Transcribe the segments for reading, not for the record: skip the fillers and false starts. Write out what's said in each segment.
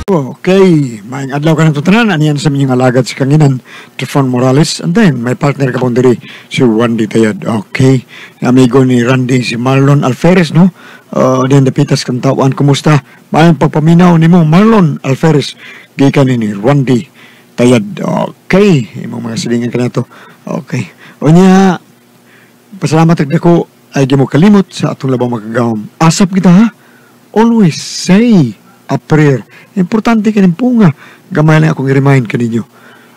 Okay, maayong adlaw ka ng tanan. Aniyan sa minyong alagad sa kanginan, Trifon Morales. And then, may partner ka pong diri, si Randy Tayad. Okay, amigo ni Randy, si Marlon Alferez, no? Then, dapitas kang tawaan. Kumusta? Maayong pagpaminaw ni mo, Marlon Alferez. Gikan ni Randy Tayad. Okay, imong mga silingan ka na to. Okay. O niya, pasalamat ako ay di mo kalimot sa atong labang makagawam. Asap kita, ha? Always say a prayer. Importante kaning punga. Gamay lang akong i-remind kaninyo.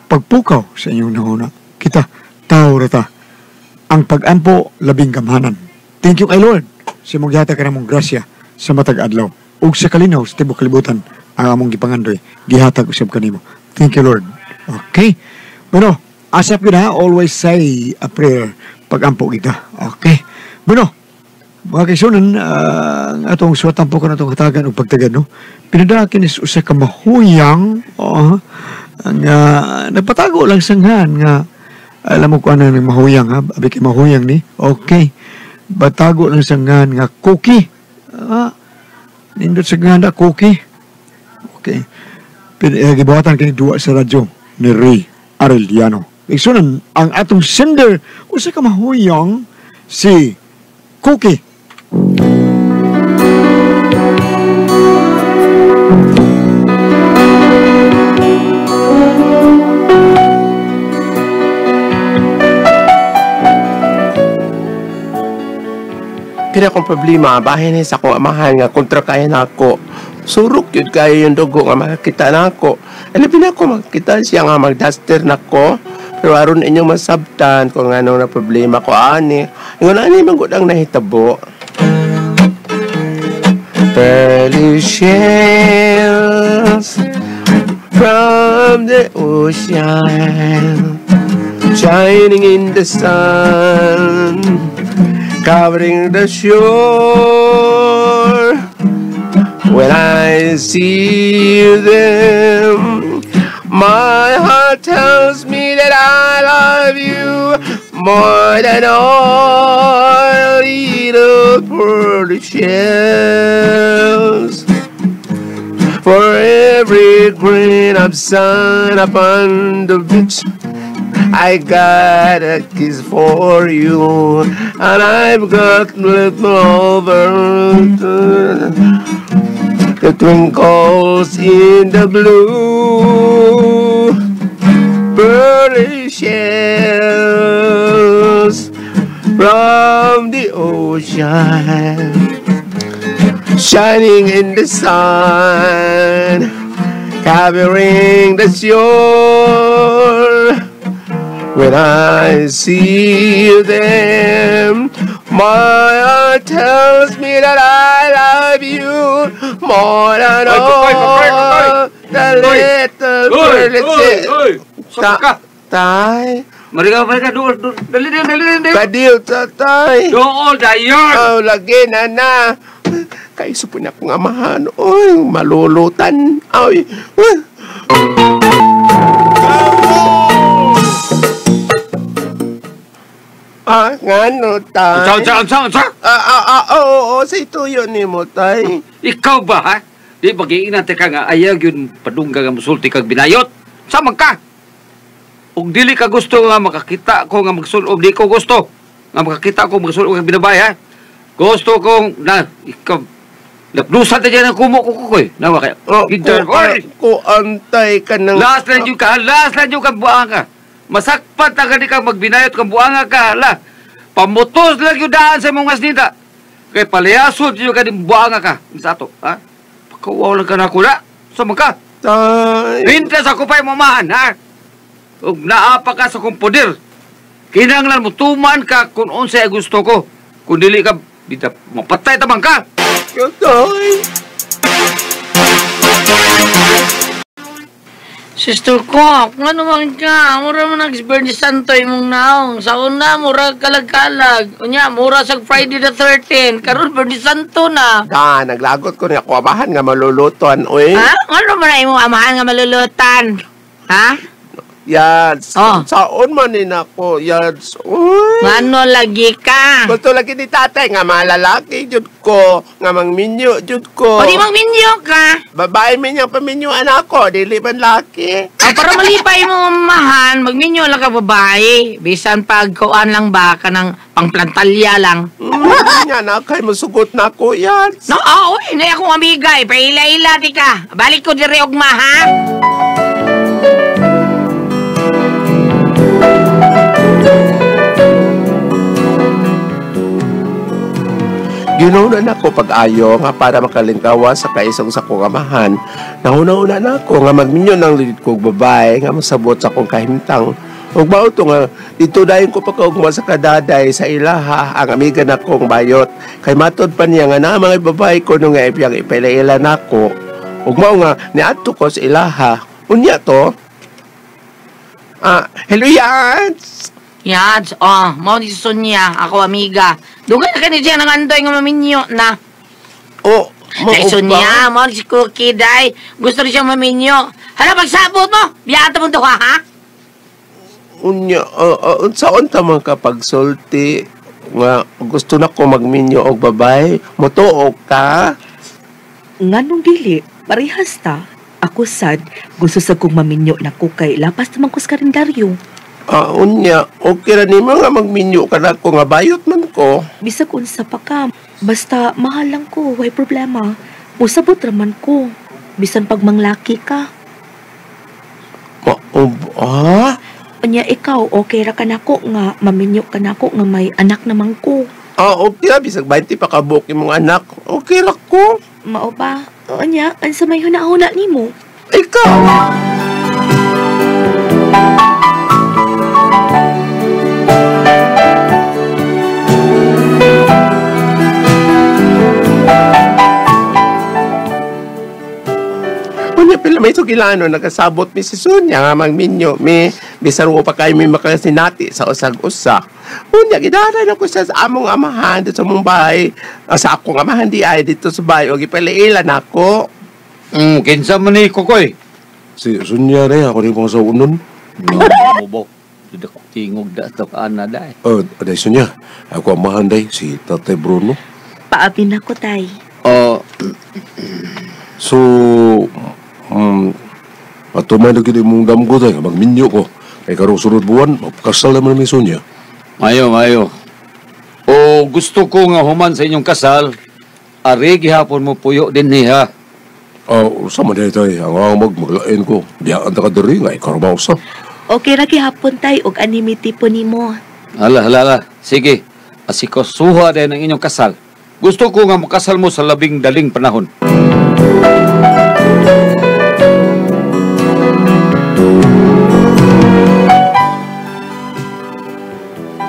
Pagpukaw sa inyong nanguna, kita, tao ra ta. Ang pag-ampo, labing gamhanan. Thank you kay Lord. Sa imong gihatag ka namong grasya sa matag adlaw. Ug sa kalinaw sa tibuok kalibutan, ang among gipangandoy, gihatag usab kanimo. Thank you, Lord. Okay. Bueno, asap yun ha, always say a prayer pag-ampo kita. Okay. Bueno, mga kaisunan, ang atong suwatan po ka na itong katagan o pagtagan, no? Pinadakin is usa ka mahuyang, ang nagpatago lang sanghan nga, alam mo kung ano ng mahuyang, ha? Abi kay mahuyang ni, okay. Batago lang sanghan nga cookie. Nindot sa ganda, cookie. Okay. Gibuhatan kini duwa sa radyo ni Ray Arellano. Isunan, ang atong sender, usa ka mahuyang si Cookie. Kaya akong problema, bahin ni sa akong amahan nga kontra kaya na ako. Surok yun kayo yung dugo nga makakita na ako. Labi na ako makakita siya nga magduster na ko. Pero aron inyong masabtan kung ano na problema ko ani. Ingon ani man gud ang nahitabo. Pearly shells from the ocean, shining in the sun, covering the shore. When I see them, my heart tells me that I love you more than all little pearly shells. For every grain of sand upon the beach, I got a kiss for you, and I've got little over the twinkles in the blue, pearly shells from the ocean, shining in the sun, covering the shore. When I see them, my heart tells me that I love you more than all the little birds. Tay. Mariga, mariga, dool, dool. Dali, dali, dali, dali. Kadil, tatay. Dool, dayon. Oh, lagi na na. Kaiso po na akong amahan. Oy, malulutan. Ay. Ah, ngano, tay? Unsa, unsa, unsa? Oo, sa ituyo ni mo, tay. Ikaw ba, ha? Di ba giingnan ka nga ayaw yun padungga nga musulti kag binayot? Sama ka! Ug dili ka gusto nga makakita ko nga magsulob, di ko gusto nga makakita ko magsulob kag binabay, ha? Gusto kong, na, ikaw, lapdusan ta dyan ang kumo ko ko, eh. Nawa kaya? Oh, kuantay ka ng... Last lang yun ka, last lang yun ka, buang ka. Masakpan ta ka di ka magbinayot kang buanga ka, hala. Pamutos lang yung daan sa imong asnita. Kay palayasod yun ka di buanga ka. Sa ato, ha? Pagkawaw lang ka na kula. Sama ka. Tay. Hinta sa kupay mamahan, ha? Ug naapa ka sa kong poder. Kinanglan mo, tuman ka kung unsay gusto ko. Kung dili ka, di ta, mapatay tamang ka. Tay. Sister ko, kung ano man ka, mura mo nag-Biyernes Santo imong naong. Sa una, mura kalag-kalag. Unya, mura sa Friday the 13th. Karon Biyernes Santo na. Da, naglagot ko niya ako amahan nga malulutan, uy. Ha? Ano man na imong amahan nga malulutan? Ha? Yads. Oh. Saon man ni nako, Yads. Uy. Ngano lagi ka? Gusto lagi ni tatay nga malalaki jud ko, nga mangminyo jud ko. O di magminyo ka. Babae man niyang paminyuan ako, dili man laki. O para malipay mo mamahan, magminyo lang ka babae. Bisan pagkuan lang ba ka ng pangplantalya lang. Nga na kay musugot na ako, Yads. No, oh, uy, na akong amigay. Paila-ila ti ka. Balik ko diri ugma, ha? Ginauna na ako pag-ayo nga para makalingkawa sa kaisong sa kong amahan. Nahuna-una na ako nga magminyo ng lilit kong babae nga masabot sa akong kahimtang. Ug mao to nga dito dayon ko pagkaugma sa kadaday sa ilaha ang amiga na kong bayot. Kay matod pa niya nga naa mga babae ko nung nga ipiyang ipaila-ila nako. Ug mao nga niadto ko sa ilaha. Unya to. Hello Yads. Yads, oh, mao ni Sonia, ako amiga. Dugay na kani siya nang andoy nga maminyo na. Oh, mao Dai Sonia, mao ni si Cookie, dai. Gusto rin siyang maminyo. Hala, pagsabot mo! Biyata mo to, ha? Unya, unsaon ta man kapagsulti nga gusto na ko magminyo og babae, motuo ka? Nganong dili, parehas ta. Ako sad, gusto sa kong maminyo na ko kay lapas naman ko sa kalendaryo. Unya, okay ra nimo nga magminyo ka na ko nga bayot man ko. Bisag unsa pa ka, basta mahal lang ko, way problema. Musabot ra man ko, bisan pag manglaki ka. Unya ikaw, okay ra ka nako nga maminyo ka nako nga may anak naman ko. Okay ra, bisag 20 pa kabuok imong anak. Okay ra ko. Mao ba? Unya, unsa may huna-huna nimo? Ikaw. Unya pila may sugilano nagkasabot mi si Sonia nga magminyo mi bisan wa pa kayo mi makasinati sa usag-usa. Unya gidaran ako sa among amahan dito sa mong bahay, sa akong amahan di ay dito sa bahay og ipalailan ako. Kinsa man ni Kokoy? Si Sonia re ako ni mga sa unon. No, bobo. Tidak tingog da to ana dai. Aday Sonia, ako amahan day si Tatay Bruno. Paabin ako tay. So ato man na gid imong damgo tay magminyo ko. Kay karong sunod buwan magpakasal naman mi Sonia. Mayo, mayo. O gusto ko nga human sa inyong kasal, ari gihapon mo puyo din niya. Usa man day tay, ang maglain ko. Biyaan ta ka diri nga ikaw sa. Okay ra gihapon tay og animity po nimo. Hala, hala, hala. Sige. Asikasuha din ang inyong kasal. Gusto ko nga makasal mo sa labing daling panahon.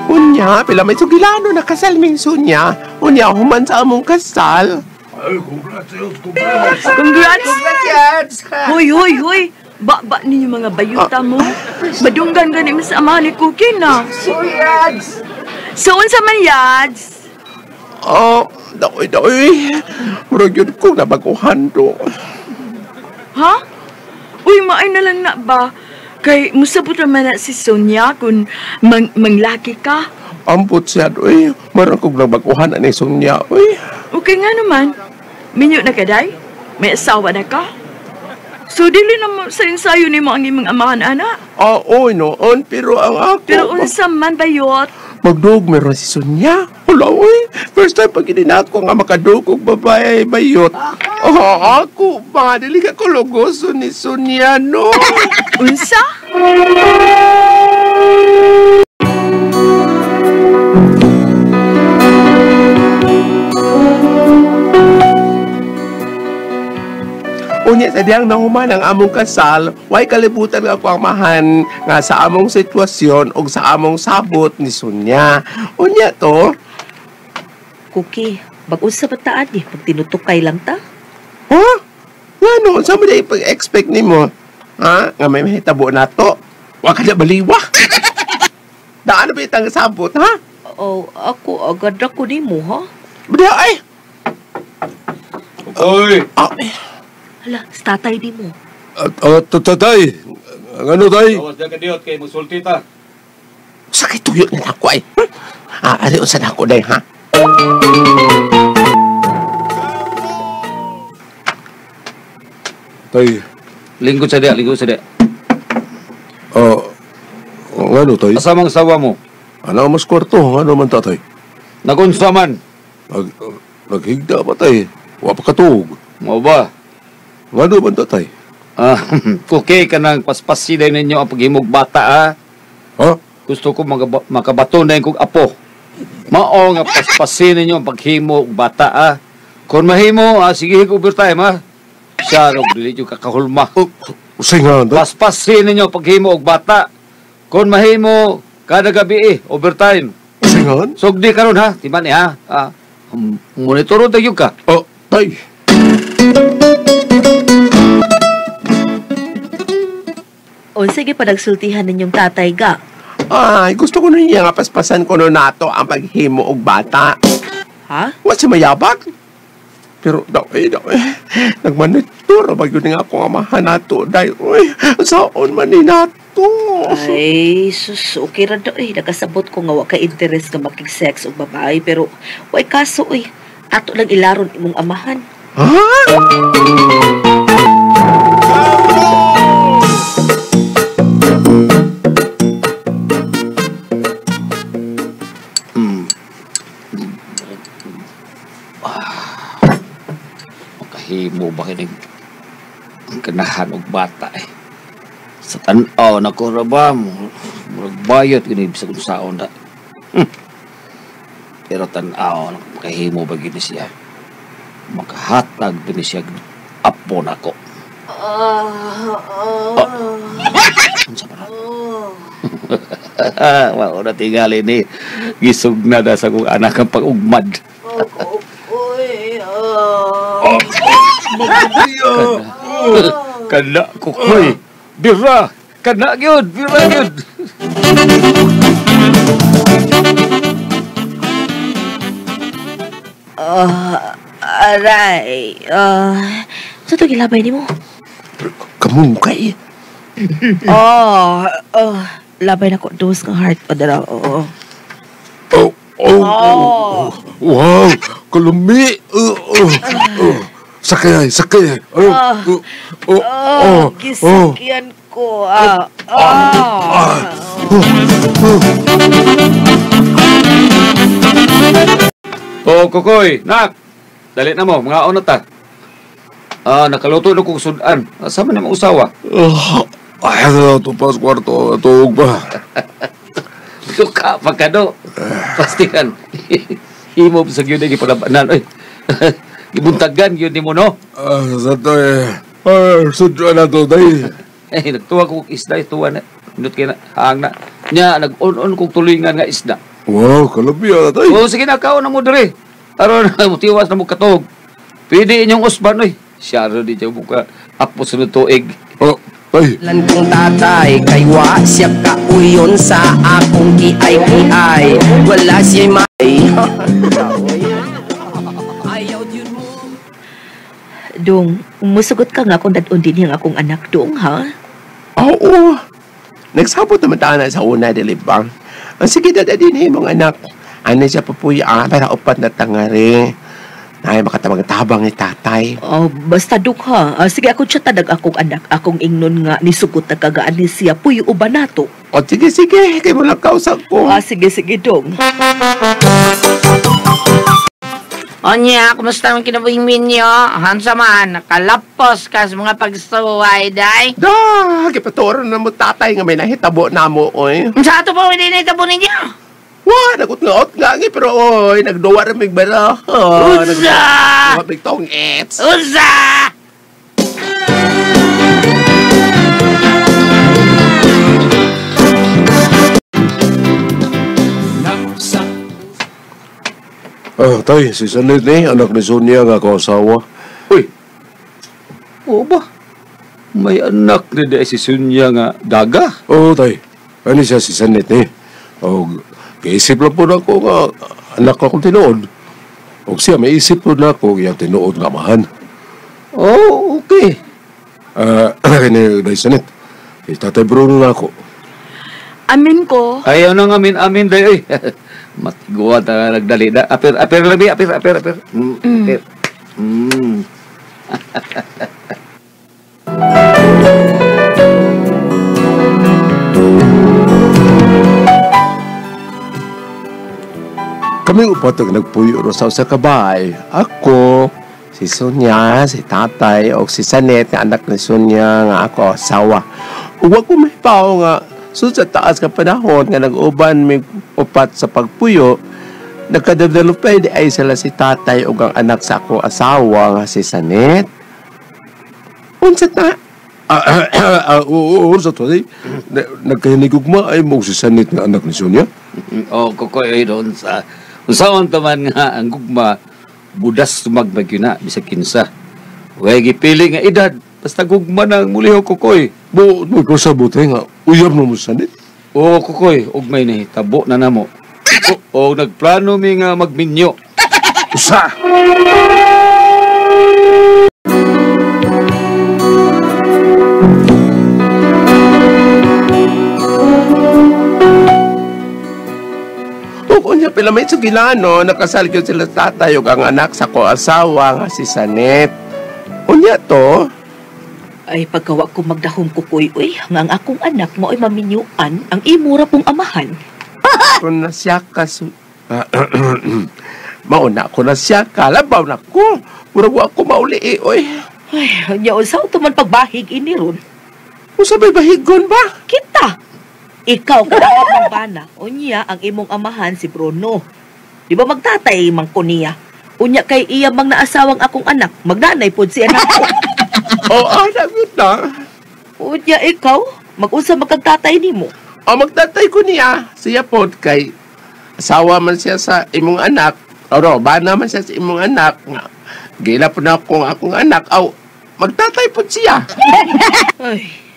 Unya, pila may sugilano na kasal ming Sonia. Unya, human sa among kasal. Ay, congrats, congrats. Congrats! Congrats! Hoy, hoy, hoy! Ba-ba ninyo mga bayuta mo. Madunggan gani mas ama ni Cookie na. Yads! So, unsa man, Yads? Oh, daoy, daoy. Murag yun ko nabaguhan do. Ha? Uy, maay na lang na ba? Kay musabot naman na si Sonia kung manglaki ka. Ampot siya, uy. Marang kong nabaguhan na ni Sonia, uy. Okay nga naman. Minyo na ka, day? May asawa na ka? So, dili na mo sa ensayo ni mo ang imong amahan, anak. Uy, noon, pero ang ako... Pero unsa man, bayot? Magdug, meron si Sonia. Wala, uy. First time pag ako nga makadug og babae, bayot. Oh, ako ba? Dili ka kulugoso ni Sonia, no? Unsa? Unya sa diyang nahuman ang among kasal, way kalibutan nga ako ang mahan nga sa among sitwasyon o sa among sabot ni Sonia. Unya to. Cookie, bag-o sa bataan eh, pag tinutukay lang ta. Ha? Ngano? Saan mo na ipag-expect ni mo? Ha? Nga may mahitabo na to. Wa ka na baliwa. Daan ba itang sabot, ha? Oh, ako, agad ako ni mo, ha? Bada, ay! Oy! Ay! Hala, sa tatay ni mo. Tatay! Ngano tay? Gawas diha kadiyot kay magsulti ta. Sakit tuyo na ako ay. Ari unsa na ako day ha? Tay. Lingkod sa diha, lingkod sa diha. Ngano tay? Asa mang sawa mo? Ana mas kwarto, ngano man tatay? Nagunsa man? Naghigda pa tay. Wa pa katuog. Mao ba? Ngano man tatay? Okay ka nang paspasiday ninyo ang paghimog bata ha? Ha? Gusto ko makabato na yung kong apo. Mao nga paspasin ninyo ang paghimo og bata ha? Kung mahimo, sige overtime ha? Siya rog dili yung kakahulma. Usay nga, da? Paspasin ninyo ang paghimo og bata. Kung mahimo, kada gabi overtime. Usay nga? Sugdi karon ha? Timan ha? Monitoro tayo ka. Oh, tay. O sige pa nagsultihan ninyong tatay ga. Ay, gusto ko niya nga paspasan ko no nato ang paghimo og bata. Ha? Wa siya mayabag. Pero daw eh, nagmanitor ba yun nga akong amahan nato day. Uy, saon man ni nato. Ay, sus, okay ra daw eh. Nakasabot ko nga wa ka interest nga makig-sex og babae pero way kaso eh. Ato lang ilaron imong amahan. Ha? Makahimo ba kinig ang kanahan og bata eh. Sa tan-aw na ko ra ba, murag bayot kini bisag unsaon da. Pero tan-aw na makahimo ba gini siya. Makahatag gini siya apo nako. Unsa ba na? Wa na tingali ni gisugna na sa kong anak ang pag-ugmad. Kana kukoy. Bira. Kana gyud, bira gyud. Aray. Sa to gilabay nimo? Kamungkay. Labay na ko dos nga heart padala. Oo. Oh, oh, oh. Wow, kalumi. Sakay, sakay. Oh, oh, oh, Gisakyan ko. Oh, Kokoy, nak. Dali na mo, mga na ta. Nakaluto na kong sudan. Asa man na usawa? Ay, ito pa sa kwarto. Tuog pa. Suka pa ka do. Pastikan. Imo sa gyud ay gipalabanan. Oy. Gibuntagan gyud nimo no. Sa to eh. Sudan na to, day. Eh, nagtuwa ko isda, tuwa na. Indot kay na, haang na. Nya, nag-on-on kong tulingan nga isda. Wow, kalabi ah, tay. Oh, sige na, kaon na mo diri. Aron, mutiwas na mo katog. Pwede inyong usban, oy. Siya ro di siya buka. Apo sa tuig. Oh, tay. Lan kong tatay kay wa siya kauyon sa akong kiay-kiay. Wala siya'y may. Ayaw yun mo. Dong, musugot ka nga kung dadon din ang akong anak, dong, ha? Oo. Nagsabot naman tayo na sa una, dili ba? Ang sige, dada din eh, mga anak. Ano siya papuya, para upat na tangari. Ay, makatabang-tabang ni tatay. Oh, basta dong, ha? Sige, ako siya tadag akong anak. Akong ingnon nga, nisugot na kagaan ni siya. Puyo uban nato. O, sige, sige. Kay mo lang kausap ko. Sige, sige, dong. Onya, kumusta man kinabuhing minyo? Hansa man, nakalapos ka sa mga pagsuway, day. Da, kipaturo na mo tatay nga may nahitabo na mo, oy. Sa ato pa, hindi nahitabo ninyo? Wah, nagot-ngaot nga ngi, pero oy, nagduwa rin mig bara. Unsa! Nagduwa mig tongits. Unsa! Tay, si Sanet ni, anak ni Sonia nga ako asawa. Uy! Oo ba? May anak ni di si Sonia nga daga? Oo, tay. Ano siya si Sanet ni? O, kaisip lang po na ako nga anak akong tinuod. O siya, may isip po na ako yung tinuod nga amahan. Oh, okay. Kini, day Sanet. Kay Tatay Bruno na ako. Amin ko. Ayaw na nga amin day. Matiguan ta nagdali na. Apir apir lang apir apir apir. Apir. Kami upat ang nagpuyo ro sa usa ka bahay. Ako, si Sonia, si tatay, o si Sanet, nga anak ni Sonia, nga ako, asawa. Ug wa ko mahibaw nga, so sa taas ka panahon, nga nag-uban may upat sa pagpuyo, nagka-develop di ay sila si tatay o ang anak sa akong asawa, nga si Sanet. Unsa ta? Oo, sa to, eh. Nagkahinigugma ay mo si Sanet nga anak ni Sonia? O, kukoy doon sa... Unsaon taman nga ang gugma, budas tumagmag yun na, bisag kinsa. Huwag gipili nga edad, basta gugma na ang mulihok, kukoy. Bo, mo kasabot nga, uyab na mo Sanet? Oo, kukoy, ugmay ni, tabo na namo. O, nagplano mi nga magminyo. Usa! Unya pila may sugilano, nakasal gyud sila tatay ug ang anak sa ko asawa nga si Sanet. Unya to, ay pagkawa ko magdahom kukoy uy, nga ang akong anak mao'y maminyuan ang imura pong amahan. Kun na siya ka mauna ko na siya ka, labaw na ko. Murag wa ko mauli oy. Ay, nya unsa to man pagbahig ini ron? Unsa bay bahigon ba? Kita. Ikaw kadapat ng bana. Unya ang imong amahan si Bruno. Di ba magtatay man ko niya? Unya kay iya mang naasawang akong anak, magnanay pod si anak ko. Oo, dagot na. Unya ikaw, mag-unsa magkagtatay nimo? O magtatay ko niya. Siya pod kay asawa man siya sa imong anak. O bana man siya sa imong anak. Gila po na akong akong anak. Aw, magtatay pod siya. Ay.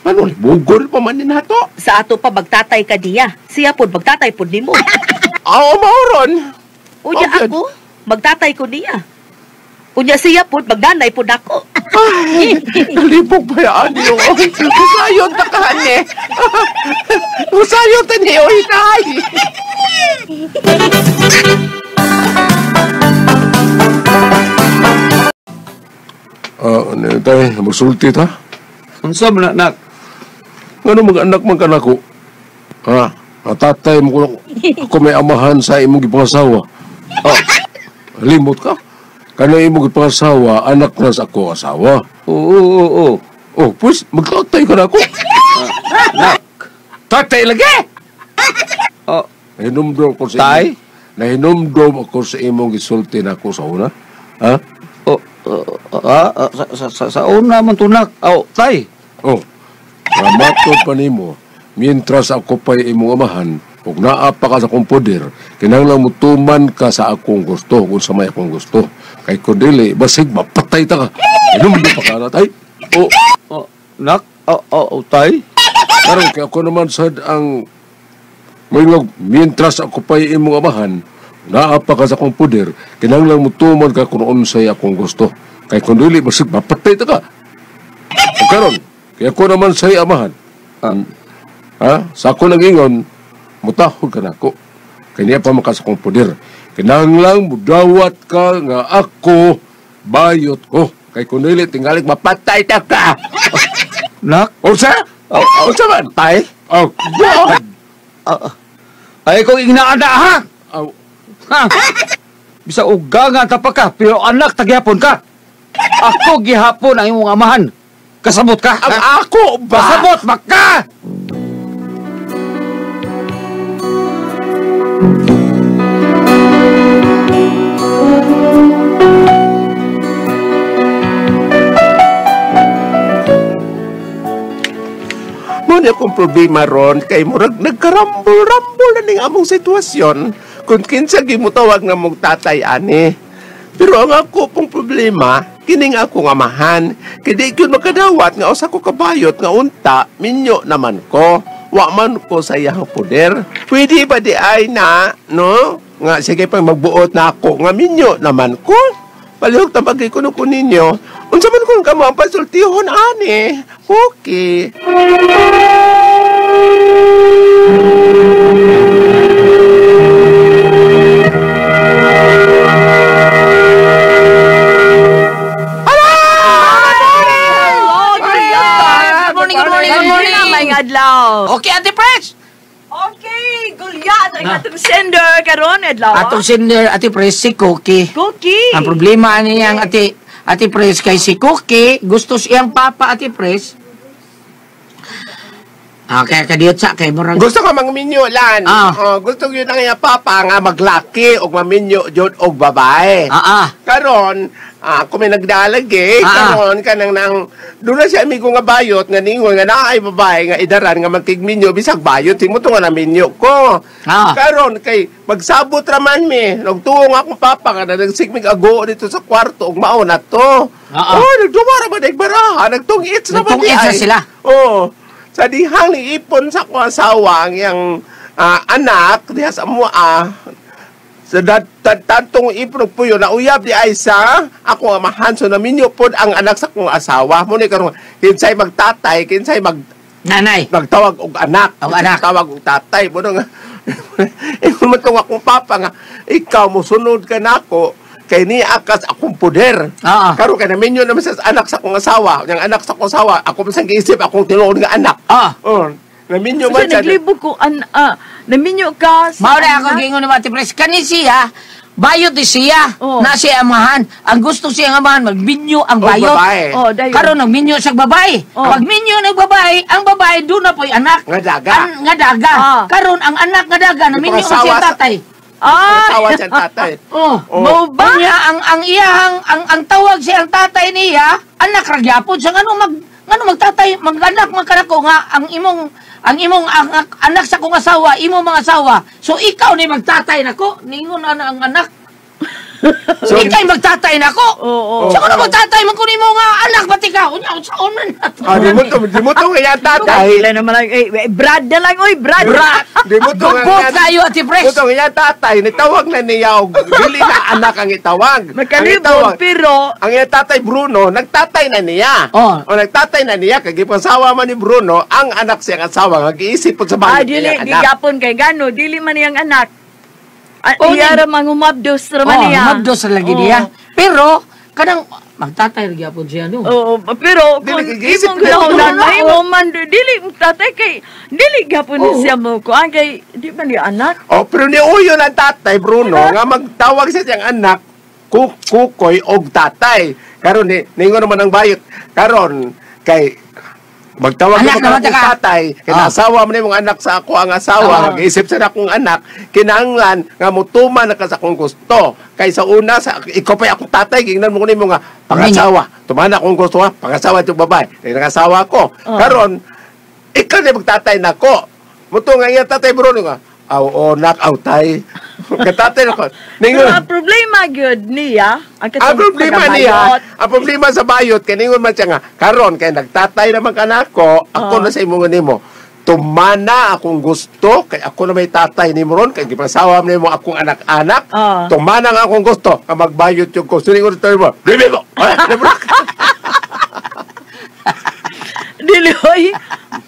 Ano, bugol pa man din nato. Sa ato pa magtatay ka niya. Siya pod magtatay pod nimo. Oo, mauron. Unya okay. Ako, magtatay ko niya. Unya siya pod magnanay pod ako. Ay, nalipok pa yan. Usayon ta ka, ne. Usayon ta ni, oy, nay. Ano tayo, magsulti ta? Unsa man anak? Ngano mag-anak man ka nako? Ha? Natatay mo ko ako may amahan sa imong gipangasawa. Ah, limot ka? Kana imong gipangasawa, anak na sa ako asawa. Oo, oo, oo. Oh, pues magtatay ka nako. Nak. Tatay lagi. Oh, nahinumdom ko sa tay. Nahinumdom ako sa imong gisulti nako sa una. Ha? Oh, sa una man tunak. Oh, tay. Oh. Ramato pa nimo, mientras ako pa'y imong amahan, ug naa pa ka sa akong poder, kinahanglan mo tuman ka sa akong gusto, kung sa may akong gusto. Kay kung dili, basig mapatay ta ka. Inumdo pa ka na, tay. Oh, oh, nak, oh, oh, tay. Karon kay ako naman sad ang moingog, mientras ako pa'y imong amahan, naa pa ka sa akong poder, kinahanglan mo tuman ka kung unsay akong gusto. Kay kung dili, basig mapatay ta ka. O karon, kaya ako naman sa'yo amahan. Ha? Sa ako nag-ingon, mutahod ka na ako. Kaya niya pa makasakong poder. Kinahanglang mudawat ka nga ako, bayot ko. Kay kunili, tingalik, mapatay ta ka. Nak? Unsa? Unsa man? Tay? Oh, God! Ay, kung ingnaana, ha? Oh. Ha? Bisa uga nga ta pa ka, pero anak tagyapon ka. Ako gihapon ang imong amahan. Kasabot ka? Ang ako ba? Kasabot ba ka? Muna akong problema ron kay murag nagkarambol-rambol na ning among sitwasyon kung kinsa gimutawag na mong tatay ani. Pero ang ako pong problema, kining akong amahan. Kaya di yun makadawat nga usa ko kabayot nga unta, minyo naman ko. Wa man ko sa iyang poder. Pwede ba di ay na, no? Nga sige pang magbuot na ako nga minyo naman ko. Palihog tabagay ko ko ninyo. Unsa man kung kamo ang pasultihon ani? Okay. Good morning, good morning, good morning. Maayong adlaw. Okay, Ate Pres. Okay, Gulyat ang atong sender karon adlaw. Atong sender, Ate Pres, si Cookie. Cookie. Ang problema niyang Ate Pres kay si Cookie, gusto siyang papa Ate Pres. Kaya kadiyot sa kay murag. Gusto ko mangminyo lan. Ah. Oh, gusto ko yun ang iya papa nga maglaki og maminyo jud og babae. Karon, ako may nagdalagi, karon kanang nang doon na siya amigo nga bayot nga ningon nga naay babae nga idaran nga magkigminyo bisag bayot himo to nga naminyo ko. Karon kay magsabot ra man mi, nagtuo nga akong papa nga nagsigmig ago dito sa kwarto ug mao na to. Oh, nagduwa ra ba nagbaraha, nagtungits na ba Nagtungits na sila. Oh. Sa dihang niipon sa akong asawa ang iyang anak diha sa mua sa tantong ipon og puyo na uyab di ay sa ako amahan, so naminyo pod ang anak sa akong asawa mo ni karon kinsay magtatay kinsay mag nanay magtawag og anak og anak tawag og tatay mo nga ingon man tong akong papa nga ikaw mosunod ka nako kay niya akas akong poder. Karon kay naminyo naman sa anak sa akong asawa, yang anak sa akong asawa, ako man sang giisip akong tinuod nga anak. Oh, naminyo man siya. Naglibog ko naminyo ka sa Mao na ako giingon ni Ate Pres, kani siya bayot di siya. Na siya amahan. Ang gusto siya ang amahan magminyo ang bayot. Oh, karon nagminyo sa babae. Pag minyo ng babae, ang babae doon na po'y anak. Nga daga. Nga daga. Karon ang anak nga daga naminyo siya tatay. Asawa siyang tatay. Oh, mo ba? Niya ang iyahang ang tawag siya ang tatay niya, anak ra gyapon siya ngano magtatay, mag-anak man kanako nga ang imong anak sa kong asawa, imong mga asawa. So ikaw ni magtatay nako, ningon ana ang anak. So ikaw magtatay nako. Oo. So kuno magtatay man kun imo nga anak pati ka. Unya unsaon man nato. Di mo to nga tatay. Wala naman lang Brad na lang oy, Brad. Brad. Di mo to nga kayo Ate Pres. Mo to nga tatay, nitawag na niya og dili na anak ang itawag. Makalibot pero ang iya tatay Bruno, nagtatay na niya. Oh. O nagtatay na niya kay gipansawa man ni Bruno ang anak siyang asawa nga giisip pud sa bayot niya anak. Dili gapon kay gano, dili man iyang anak. Iya ra mangumabdos ra man niya. Humabdos ra lagi niya. Pero kanang magtatay ra gyapon siya no. Oo, pero kung imong ganahan mahimo man dili tatay kay dili gyapon siya mo kuan kay di man niya anak. Oh, pero niuyon ang tatay Bruno nga magtawag siya siyang anak kukoy og tatay. Karon ningon naman ang bayot. Karon kay magtawag anak naman ka tatay, kinasawa man imong anak sa ako ang asawa, nag-isip sa akong anak, kinahanglan nga mutuman na ka sa akong gusto. Kay sa una sa ikaw pa akong tatay, gingnan mo nimo nga pangasawa. Tuman akong gusto ha, pangasawa itong babae. Nagasawa ko. Karon ikaw na magtatay nako. Muto nga iya tatay Bruno nga, aw o nak aw tay. Katatay nako. Ningon ang problema gyud niya, ang problema niya, ang problema sa bayot kay ningon man siya nga karon kay nagtatay naman kanako, ako na sa imong nimo. Tumana akong gusto kay ako na may tatay nimo ron kay gipasawa nimo akong anak-anak. Tumana nga akong gusto nga magbayot yung gusto ningon tayo mo. Dili mo. Dili hoy.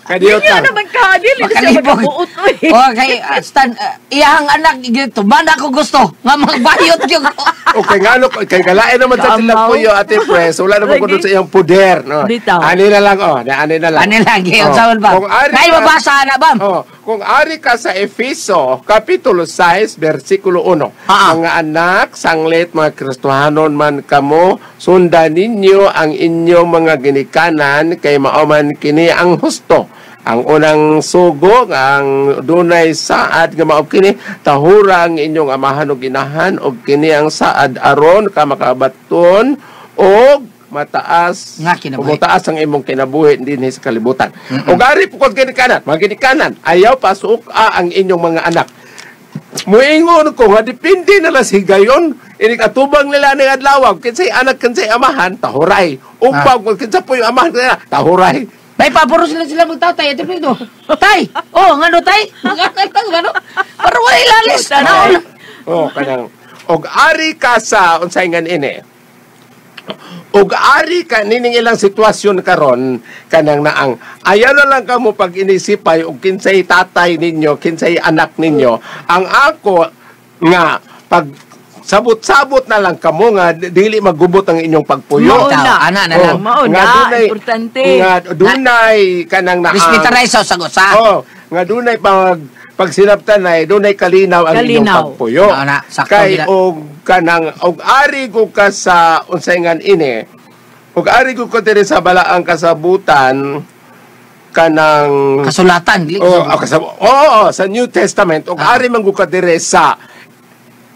Kadiyot na. Naman ka, dili siya magbuot oy. Oh, kay stan iyang anak tumana ako gusto nga magbayot gyud ko. Okay, ngano kay galain naman sa sila puyo Ate Pres, wala naman kuno sa iyang puder, no. Ani na lang oh, ani na lang. Ani lang gyud sa ba. Kay mabasa na ba? Oh, kung ari ka sa Efeso kapitulo 6 bersikulo 1. Mga anak, sanglit mga Kristohanon man kamo, sundan ninyo ang inyong mga ginikanan kay mao man kini ang husto. Ang unang sugo ang dunay saad nga mao kini tahura ang inyong amahan ug inahan og kini ang saad aron ka makabaton og mataas nga kinabuhi. Mataas ang imong kinabuhi dinhi sa kalibutan. Og ari pukod ginikanan, mga ginikanan, ayaw pasuka ang inyong mga anak. Muingon ko nga depende na lang sa higayon. Inig atubang nila ning adlaw, kinsay anak kinsay amahan tahuray. Upaw kinsa po yung amahan kanila tahuray. May paboro sila magtatay. Ate Prito. Tay! Oh, ngano tay? Ngano? Pero wala ilalis. Oh, kanang og ari ka sa unsay ngan ini. Ug ari ka nining ilang sitwasyon karon, kanang naang ayaw na lang kamo pag inisipay og kinsay tatay ninyo, kinsay anak ninyo. Ang ako nga pag sabot-sabot na lang kamo nga dili magubot ang inyong pagpuyo. Mao na. Ana na lang. Oh, Mao nga na, importante. Nga dunay kanang naang Respetaray sa usag-usa. Oh, nga dunay pag pag sinabtanay, dunay kalinaw ang inyong Kalinaw. pagpuyo. Mao na, sakto Kay gina. og kanang og ari ko ka sa unsay ngan ini. Og ari ko ka diri sa balaang kasabutan kanang Kasulatan dili. Oh, oh, sa New Testament og ari man gud ka diri sa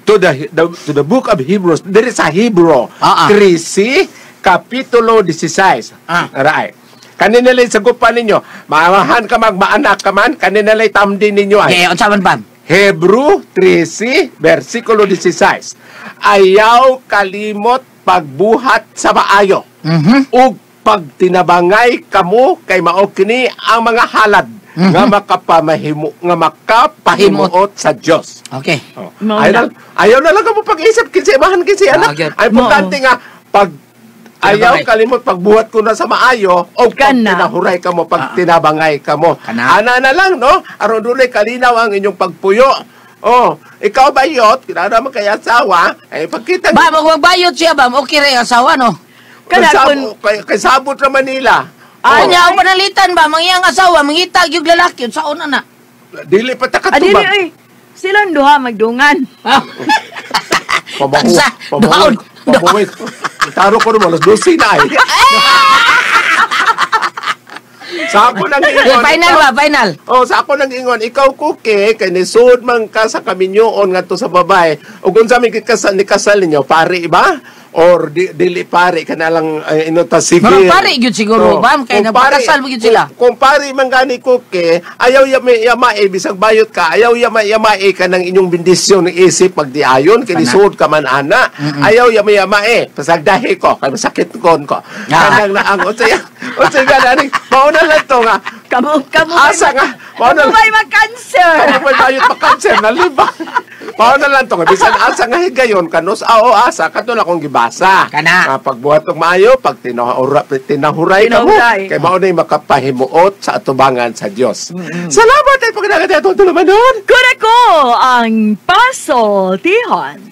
to the book of Hebrews, diri sa Hebrew 13 kapitulo 16. Araay. Kanina lay sagupan ninyo, maamahan ka magmaanak ka man, kanina lay tamdi ninyo ay. Okay, unsa man, Bam? Hebrew 13 versikulo 16. Ayaw kalimot pagbuhat sa maayo. Ug pagtinabangay kamo kay mao kini ang mga halad nga makapamahimo nga makapahimuot sa Dios. Okay. Oh. Mao Ayaw na. na, ayaw na lang kamo pag-isip kinsa imahan kinsa anak. Gyud. Ang importante nga pag ayaw Tinabangay. kalimot pagbuhat ko na sa maayo o pag Kana. tinahuray kamo, pag tinabangay kamo. Kana. Ana na lang, no? Aron dunay kalinaw ang inyong pagpuyo. Oh, ikaw ba yot? Kinara man kay asawa, ay pagkita Bam, og magbayot siya, Bam. Okay ra yung asawa, no? Kana Kay, kay sabot na Manila. Oh. Oh, Nya ang panalitan ba, ang iyang asawa mangita gyud lalaki unsaon na na. Dili pa ta Adili katubag. oy. Silang duha magdungan. Pabaho, Tagsa, pabaho, doon. pabaho. Taro ko naman, alas 12 na eh. Sa ako nang ingon. Final ba, final. Oh, sa ako nang ingon, ikaw kuke kay nisud man ka sa kaminyoon ngadto sa babae. Ug unsa may kikasal ni kasal ninyo, pari ba? Or dili pari kana lang inuta civil. Mga pari gyud siguro, Oh, Bam, kay kung nagpakasal mo gyud sila. Kung pari man gani kuke, ayaw yama yamae bisag bayot ka, ayaw yama yamae ka ng inyong bendisyon ng isip pagdiayon kay nisud ka man ana. Ayaw yama yamae, pasagdahi ko kay masakit kon ko. Kanang naang unsay unsay gani mao na lang to nga. Kamu kamu Asa nga? Mao na Kamu ba'y mag-cancer? Kamu may bayot pa cancer na liba. Mao na lang to nga bisan asa nga higayon kanus ao asa kato na akong gibasa. Kana. Nga pagbuhat og maayo, pag tinahuray ka mo, Tinahuray. kay mao nay makapahimuot sa atubangan sa Dios. Salamat ay pagdagat ato tulumanon. Kurako ang pasoltihan.